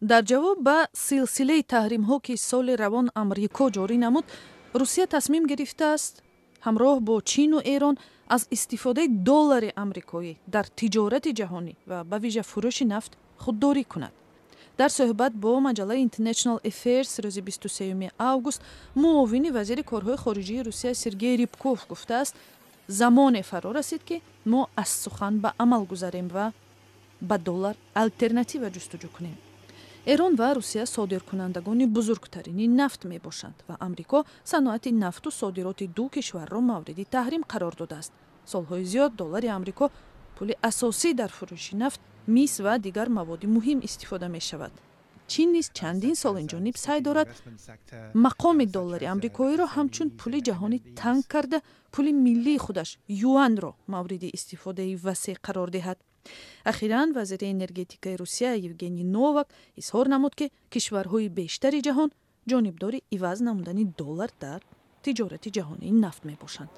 Дар ҷавоб ба силсилаи таҳримҳо, ки соли равон Амрико ҷорӣ намуд, Русия тасмим гирифтааст ҳамроҳ бо Чину Эрон аз истифодаи доллари амрикоӣ дар тиҷорати ҷаҳонӣ ва ба вижа фурӯши нафт худдорӣ кунад. Дар суҳбат бо маҷаллаи International Affairs рӯзи 23 август муовини вазири корҳои хориҷии Русия Сергей Рябков гуфтааст, замоне фаро расид, ки мо аз сухан ба амал гузарем ва ба доллар алтернатива ҷустуҷӯ кунем. Эрон ва Русия содиркунандагони бузургтарини нафт мебошанд ва Амрико саноати нафту содироти ду кишварро мавриди таҳрим қарор додааст. Солҳои зиёд доллари Амрико пули асосӣ дар фурӯши нафт, мис ва дигар маводи муҳим истифода мешавад. Чин низ чандин сол инҷониб саъй дорад мақоми доллари амрикоиро ҳамчун пули ҷаҳонӣ танг карда, пули миллии худаш юанро мавриди истифодаи васеъ қарор диҳад. Ахиран вазири энергетикаи Русия Евгений Новак изҳор намуд, ки кишварҳои бештари ҷаҳон ҷонибдори иваз намудани доллар дар тиҷорати ҷаҳонии нафт мебошанд.